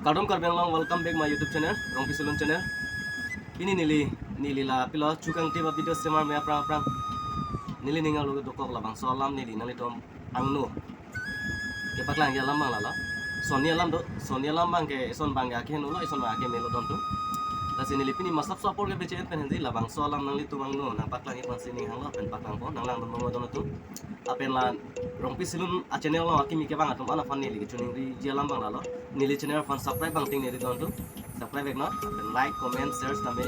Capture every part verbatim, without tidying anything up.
Kardom Karbi Anglong, welcome back my YouTube channel, Rongpi Silun channel. Pini neli, neli la pilo chukang tiba video semar me aphrang aphrang. Neli ning arlo dokok labangso alam neli nanglitum angno kepaklang alam abang lalo. Sonni alam do, sonni alam abangke, ison abangke akeheno lo, ison abangke melo don atum. Lasi neli pini masap so apor ke beche pen hensi labangso alam nanglitum angno nangpaklang ipan sining hanglo pen paklangpo, nanglang don mo don atum. Lapen la Rongpi Silun a channel along akimi kevang atum an aphan neli kechoningri ji alam abang lalo. Neli channel aphan subscribe abang ting neli don atum. Subscribe vek non, lapen like, comment, share tame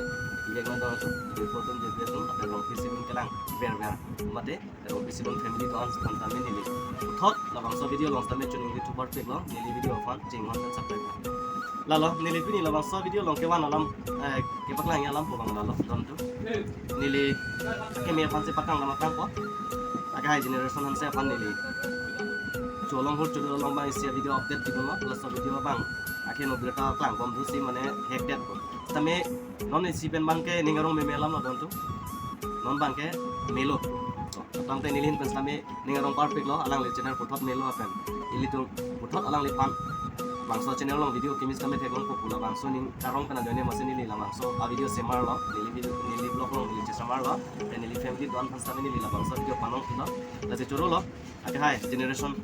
vek non don atum. Jirpo atum, jirpi atum, lapen Rongpi Silun kelang ver ver mate Rongpi Silun family do-an aphan tame neli puthot labangso video along tame choningri thubar pik lo, neli video aphan chinghon pen subscribe. Lalo, neli pini labangso video along kevan alam, eh, kepaklang alam pu abang lalo don atum. Neli akimi aphan si paklang lama kangpo. Akehai generation aphan si aphan neli cholong hur cholong abang isi video update di bono, laso video abang akeheno birta klangbom do si mane hekdet ko. Tame non isi pen abangke ning arong meme alam lo don atum. Non abangke melo. Tangte neli ahin pen tame ning arong parpik lo, alangli channel puthot melo lapen ilitum puthot alangliphan labangso channel along video kimi tame theklongpo pu labangso ning arong pen ajoine masi neli labangso a video semar lo, neli video, neli vlog along neli chesemar lo, lapen neli family do-an aphan tame neli labangso video panong lo. Lasi choro lo, akehai generation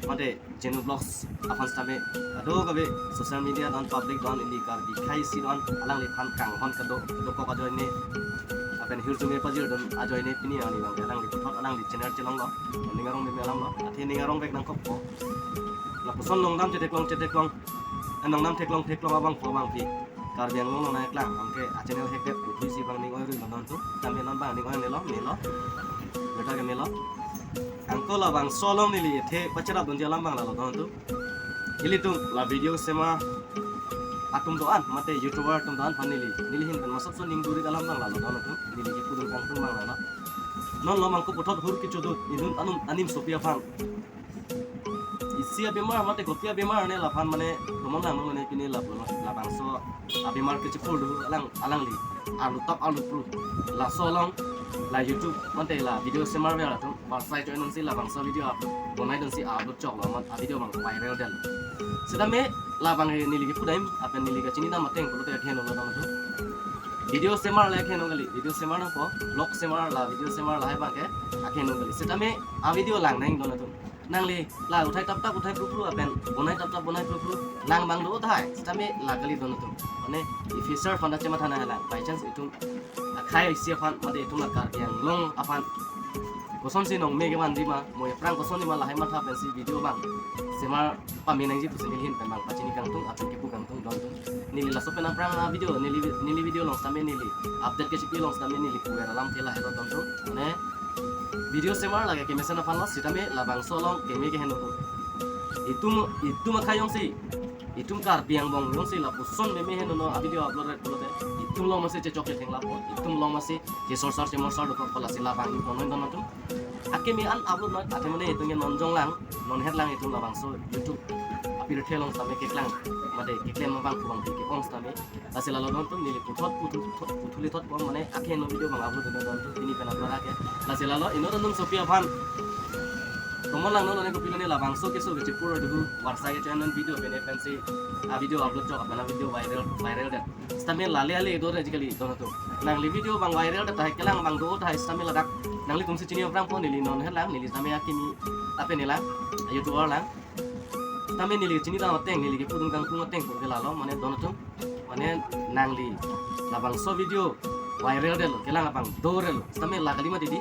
mate Genu Vlogs aphan tame kadokave social media do-an, public do-an, ili Karbi akhei isi do-an, alangliphan kanghon kado dokok ajoine lapen hirjume pajir don ajoine pini ani abangke alangli puthot alangli channel chelonglo, ning arong meme alam lo, athe ning arong vek nangkokpo. Lapuson nongdam chetheklong chetheklong, eh, nongdam theklong theklong abang pu abangpi Karbi Anglong along nangklang, anke a channel hekdet pu isi abang ning oi ri lo don atum. Tame non abang ning oi melo, melo. Beta ke melo. Anke labangso along neli ethe pacherap dunji alam abang lalo don atum. Ilitum la video semar atum do-an mate YouTuber atum do-an aphan neli, neli ahin pen masap so ning duri alam abang lalo don atum. Neli kepudun kangtung abang lalo. Non lo mangko puthot hur kechodun idun anum anim sopi aphan isi abemar mate kopi abemar ne laphan mane tomon lang mane pini lap labangso abemar kechipul do alang, alangli arlu tap arlu pru. Laso along la YouTube mate la video semar ver atum barsai join si labangso video up bonai dunsi upload chok lo mat a video abang viral del. Sitame labang neli kepu dam lapen neli kachini dam ateng pulote akeheno lo don atum. Video semar le akeheno kali, video semar nangpo, vlog semar la, video semar lahai abangke akeheno kali. Sitame a video lang nang don atum. Nangli la uthai tap tap uthai pru pru lapen bonai tap tap bonai pru pru lang abang do tahai. Sitame la kali don atum. Mane i future aphan ta chematha nanglang. By chance itum akhei isi aphan mate itum la Karbi Anglong aphan kosonsi nongme kevan di ma, mo aphrang koson di ma lahai matha pensi video abang semar pame nangji pusi neli ahin pen abang pachini kangtung, atum kepu kangtung don atum. Neli laso pen aphrang a video, neli, neli video along tame neli update kechipi along tame neli puer alam ke lahelo don atum. Mane video semar lake kemesen aphan lo, sitame labangso along keme keheno do. Itum, itum akhei jongsi, itum Karbi angbong jongsi lapuson meme heno no a video upload ret pulote, itum along masi chechok chetheng lapo, itum along masi chesorsar chemorsar dokok, lasi labang itum non don atum. Akeme an upload noi, athe mane itum ke non jonglang, non hetlang itum labangso YouTube apirthe along tame keklang mate keklem abang pu abangpi ke-ong tame. Lasi lalo don atum, neli puthot puthu, puthu lithot pon mane akeheno video abang upload don atum, pini pen upload ake. Lasi lalo inut anum sopi aphan tomon lang non ne kopi lo ne labangso keso kechipul do, barsai ke channel video pen pensi a video upload chok lapen a video viral, viral det. Sitame lale ale do re ji kali don atum. Nangli video abang viral det tahai, kelang abang do tahai, sitame ladak nanglitum si chini aphrang po, neli non hetlang, neli tame akimi ape neli lang, YouTuber lang. Tame neli chini dam ateng, neli kepudun kangtung ateng pu ke lalo, mane don atum. Mane nangli labangso video viral detlo, kelang abang do detlo, sitame la kali mati di.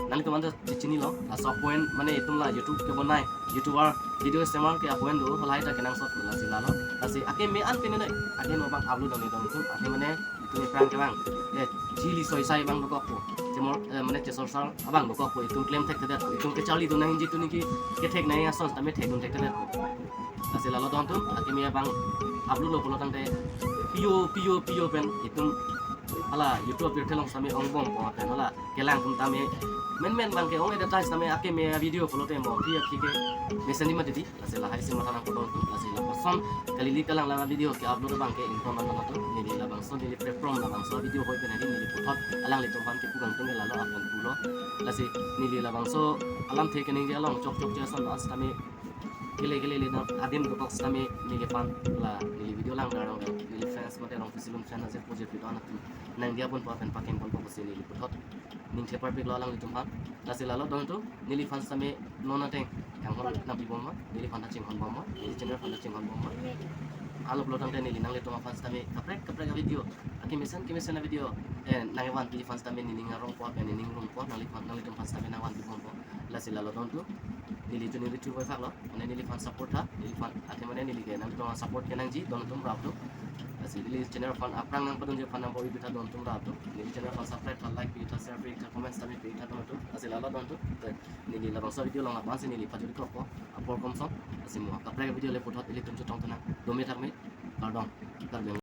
Nanglitum anta chechinilo, laso apoint mane itum la YouTube kebonai, YouTuber, video semar ke apoint do, halahai ta kenangsot, lasi lalo. Lasi akeme an pen ne akeheno abang upload dam don atum, athe mane itum aphrang kevang, eh, chili soisai abang dokokpo, chemor, eh, mane chesorsar abang dokokpo, itum klem thekthedetpo, itum kecharli dun nangji, itum niki kethek nai ason tame thekdun thekthedetpo. Lasi lalo don atum, akeme abang upload lo pulo tangte pio pio pio pen itum hala YouTube apirthe along tame ongbompo, pen hala kelang atum tame menmen abangke ong-edet tahai tame akeme video pulote mo phi aphi ke mesen di mati di. Lasi lahai si matha nangpo don atum, lasi lapuson kali ili kelang lang video ke-upload abangke ingkon nang don atum, neli labangso neli platform labangso video hoi pen adi neli puthot alanglitum aphan kepu kangtung ke lalo akan pulo. Lasi neli labangso alamthe keningje along chokchok je ason lo, sitame kele kele le na adim dokok sitame neliphan la neli video langdar along neli fans mate rong fisilun fan ase puje pidon atum nangdiya ponpo pen pakeng ponpo pusi neli puthot ning thepar piklo alanglitum aphan. Lasi lalo don atum neliphan sitame non ateng kanghon nangpi bomnon, neliphan ta chinghon bomnon, neli channel aphan ta chinghon bomnon. Alop lo tangte neli nanglitum aphan sitame kaprek kaprek a video, akemesen kemesen a video, eh, nangvanpi aphan sitame nening arongpo pen nening rungpo, nangliphan nanglitum aphan sitame nangvanpi bompo. Lasi lalo don atum neli juni ritu boy phaklo, mane neliphan support tha, neliphan athe mane neli ke nangtum support kenangji don atum rap atum. Lasi neli channel aphan aphrang nangpadunji aphan nangpo ibi tha don atum rap atum. Neli channel aphan subscribe tha, like pi tha, share pi tha, comment sitame pi tha don atum. Lasi lalo don atum. Te neli labangso video along lapu-an si neli pajuri krokpo apor komsong. Lasi mo kaprek video le puthot ilitum chotong tuna. Dome thakme, kardom, kardom.